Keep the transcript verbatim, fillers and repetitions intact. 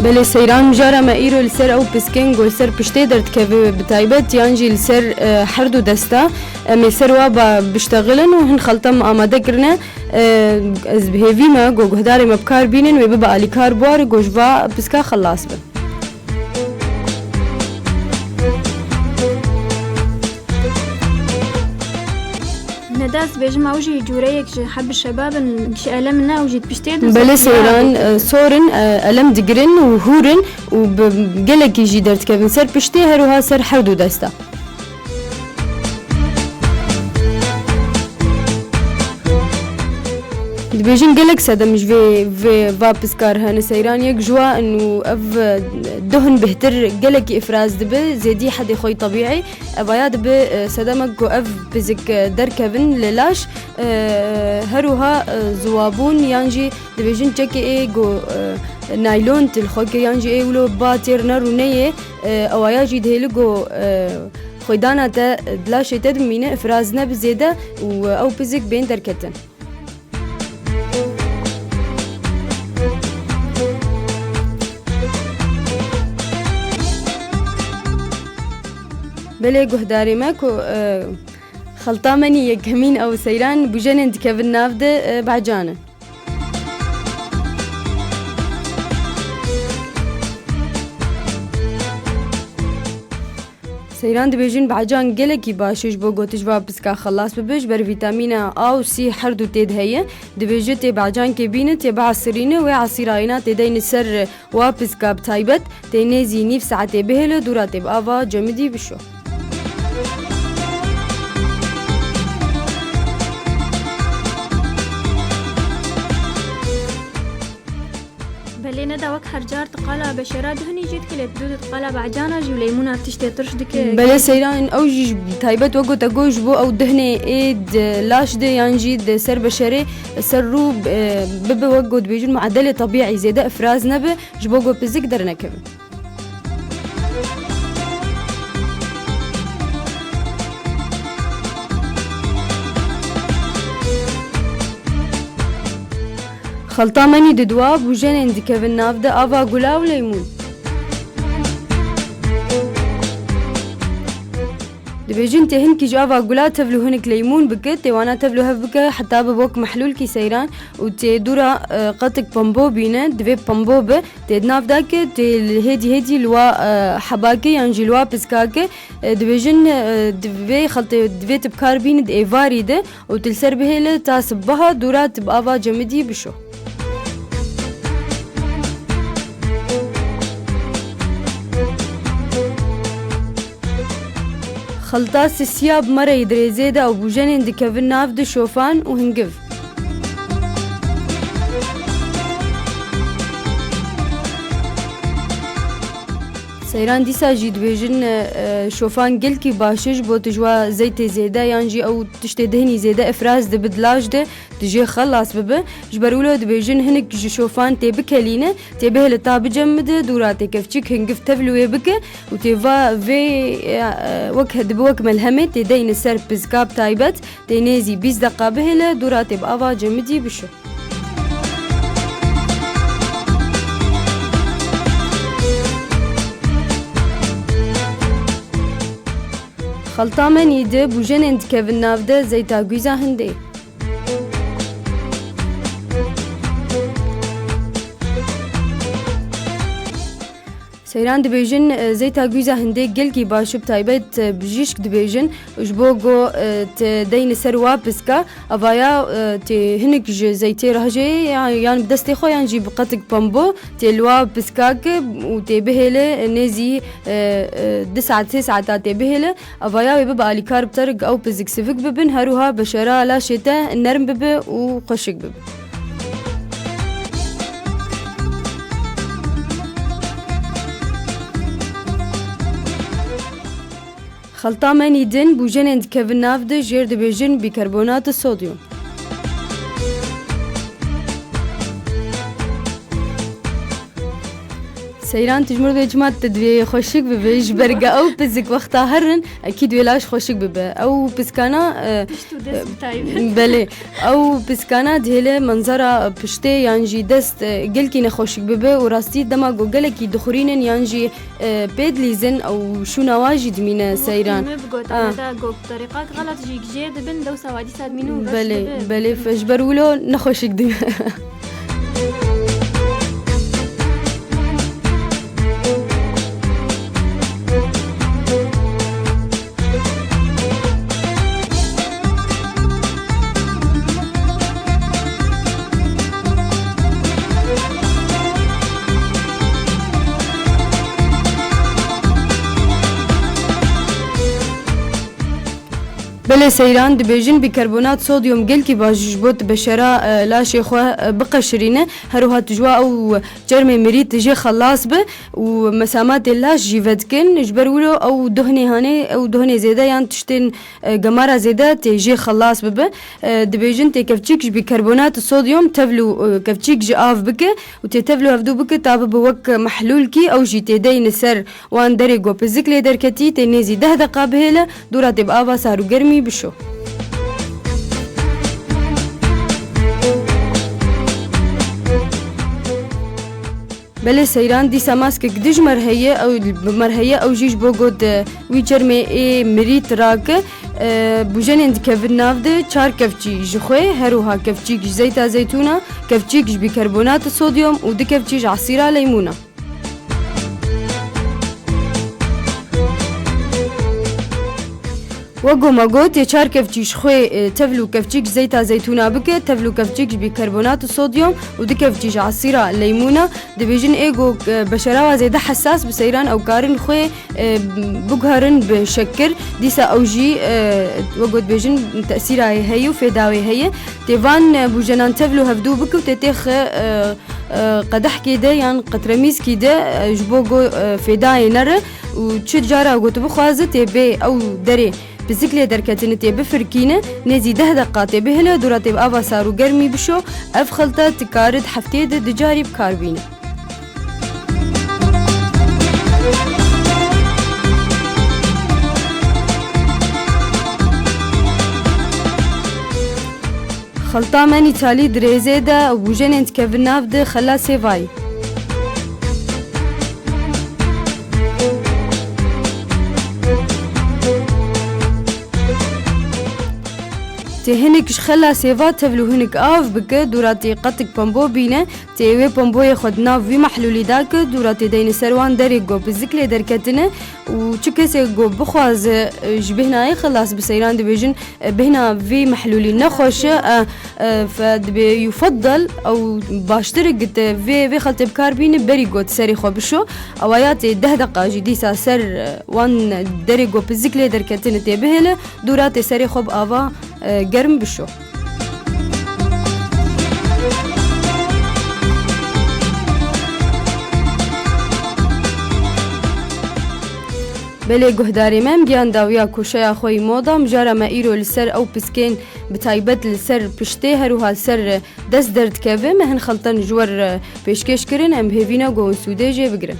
Belê seyran, mijara me îro li ser ew piskên ku li ser piştê derdikeve bi taybet yan jî li ser, e, her du desta, em ê ser wa ba biştexilin û hin xelta me amade kirine. E, ez bi hêvî me ku guhdarê me bi kar bînin wê bibe alîkar bi wa re ku ji va piska xelas bin. Neda ez dibêjim ew jî cûreyek ji heb şebabin, ji elem ne, ew jî di piştê de Belê sor seyran, digirin. E, sor in, e, elem digirin û hûr in û bi gelekî jî derdikevin ser piştê, her wiha ser her du desta. Dibêjin gelek sedem ji vê, vê va piskar hene seyran, yek ji wa in û ev, e, duh in bêhtir gelekî ifraz dibe, zêdî hedê xwe yî tebîî. Evaya dibe, e, sedemek ku ev pizik, e, derkevin li laş, e, her wiha, e, ziwabûn yan jî dibêjin çekê ê ku, e, naylon til xwe ke yan jî ê wilo ba têr ne rûneyê, e, ewaya jî dihêli ku, e, xwedana te di laşê te dimîne, ifraz nebe zêde û ew pizik bên derketin. Belê guhdarê me ku, e, xelta me nî yekemîn ew seyran bûjenên dikevin nav de, e, behcan e. Seyran dibêjin behcan gelekî baş e ji bo ku tu ji va piska xelas bibe, ji ber vîtamîna A û C her du tê de heye. Dibêje tê behcankê bîne, tê biesirîne, wê esîrayîna tê deyne ser wa piska bi taybet, tê nêzî nîv saetê bihêle, dûra tê bi ava cemidî bişo. Belê Neda, wek her car tu qala beşera duhnî jî dikî, lê tu dû di qala becana jî û leymûna tiştê tirş dikî. Belê seyran, ew jî ji taybet wek gote ku ji bo ew duhnê ê di laş de yan jî di ser beşerê ser rû, e, bibe wek ku dibêjin muedelê tebîî, zêde ifraz nebe ji bo ku pizik dernekeve. Xelta menî di dua bûjenên dikevin nav de, ava gula û leymûn. Dibêjin tê hinkî ji ava gula tevlû hinik leymûn bike, tê wana tevlû hev bike heta bibe wek mehlûlkî seyran û tê dûra, e, qetik pembo bîne, divê pembo be, tê di nav de ke, tê li hêdî hêdî li wa, e, hebake yan jî li wa piskake, e, dibêjin, e, divê xeltê, divê tu bi kar bînî di êvarî de û tu li ser bihêle ta sibeha dûra tu bi ava cemidî bişo. Xelta sisiya bi mereyê dirêzê de û bûjenên dikevin nav de şofan û hingiv. Seyran dîsa jî dibêjin, e, şofan gelkî baş e, ji bo tu ji wa zeytê zêde yan jî ew tiştê dihnî zêde ifraz dibe di laş de, tu jê xelas bibe. Ji ber wilo dibêjin hinek ji şofan tê bikelîne, tê bihêle ta bicemide, dûra tê kevçik hingiv tevlûyê bike û tê va vê, e, wek he-, dibe wek melhemê, tê deyne ser piska bi taybet, tê nêzî bîst deqa bihêle, dûra tê bi ava cemidî bişo. Xelta menî de bûjenên dikevin nav de zeyta gwîza hindê. Seyran dibêjin, e, zeyta gwîza hindê gelkî baş û bi taybet, e, bijîşk dibêjin, ji bo ku, e, te deyne ser wa piska, avaya, e, tê hinek ji zeytê rehjê yan, yan bi destê xwe yan jî bi qetik pembo tê li wa piskake û tê bihêle, e, nêzî, e, e, du saet, sê saeta tê bihêle. Avaya wê bibe alîkar bi terik ew pizik sivik bibin, her wiha beşera laşê te nerm bibe û xweşik bibe. Xelta menî din bûjenên dikevin nav de jêr dibêjin bîkarbonatê sodyum. Seyran, tu ji mir ve çima tu divê xweşik bibe, ji ber ge ew pizik wexta herin, ekîd wê laş xweşik bibe. Ew piskana, e, Pişt û dest bi taybet. Belê, ew piskana dihêle menzera piştê yan jî dest, e, gelkî nexweşik bibe û rastî dema ku gelekî dixurînin yan jî, e, pê dilîzin ew şûna wa jî dimîne. Wextî seyran. Me bi got, Ah. me de got, derîqak xelet jî jê dibin, dewsa wa dîsa dimîne û reş Belê, dibe. belê, fe-, ji ber wilo nexweşik dibe. Belê seyran, dibêjin bîkarbonat sodyum gelkî baş ji bo tu beşera, e, laşê xwe, e, biqeşirîne. Her wiha tu ji wa ew çermê mirî tu jê xelas bi û mesamatê laş jî vedikin. Ji ber wilo ew dohnê hanê, ew dohnê zêde yan tiştên, e, gemara zêde tê jê xelas bibe. E, dibêjin tê kevçîk ji bîkarbonat sodyum tevlû, e, kevçîk ji av bike û tê tevlû hevdû bike ta bibe wek mehlûlkî, ew jî tê deyne ser wan derê ku pizik lê derketî, tê nêzî deh deqa bihêle, dûra tê bi ava sar û germî bişo. Belê seyran, dîsa maskek dij merheye, ew bi merheye, ew jî ji bo got, e, wî çermê ê mirî tirake, e, bûjenên dikevin nav de çar kevçî ji xwe, her wiha kevçîk ji zeyta zeytûna, kevçîk ji bîkarbonat sodyum û du kevçî ji esîra leymûna. Wek ku me got, yê çar kevçî ji xwe, e, tevlû kevçîk ji zeyta zeytûna bike, tevlû kevçîk ji bîkarbonat û sodyum û du kevçî ji esîra leymûna. Dibêjin ê ku, e, beşera wa zêde hesas bi seyran ew karin xwe, e, biguherin bi şekir. Dîsa ew jî, e, wek ku dibêjin tesîra wê heye û fêda wê heye. Tê van, e, bûjenan tevlû hevdû bike û tê têxe, e, e, qedehkê de yan qetremîskî de, e, ji bo ku, e, fêdayê nere û çi cara ku tu bixwaze tê bê ew derê pizik lê derketine tê bifirkîne, nêzî deh deqa tê bihile, dûra tê bi ava sar û germî bişo. Ev xelta tu kare di hefteyê de du carî bi kar bîne. Xelta me nîtalî di rêzê de û bûjenên dikevin nav de xela sêvayî. Tê hinik ji xela sêva tevlû hinik av bike, dûra tê qetik pembo bîne, tê wê pemboyê xwe di nav vî mehlûlî dake, dûra tê deyne ser wan derê ku pizik lê derketine û çi kesê ku bixwaze, e, ji bêhnayê xelas bi seyran dibêjin, e, bêhna vî mehlûlî nexweş e, e, e, fe dibê yufeddel ew baştir e, gite vê, vê xeltê bi kar bîne berî ku serê xwe bişo. Ewa ya tê deh deqa jî dîsa ser, e, wan derê ku pizik lê derketine tê bihêle, dûra tê serê xwe bi ava, e, germ bişo. Belê guhdarê me, em giyan dawiya koşeya xwe yî moda, mijara me îro li ser ew piskên bi taybet li ser piştê, her wiha li ser dest derdikeve, me hin xeltan ji we re pêşkêş kirin, em bi hêvî ne ku hûn sûdê jê bigirin.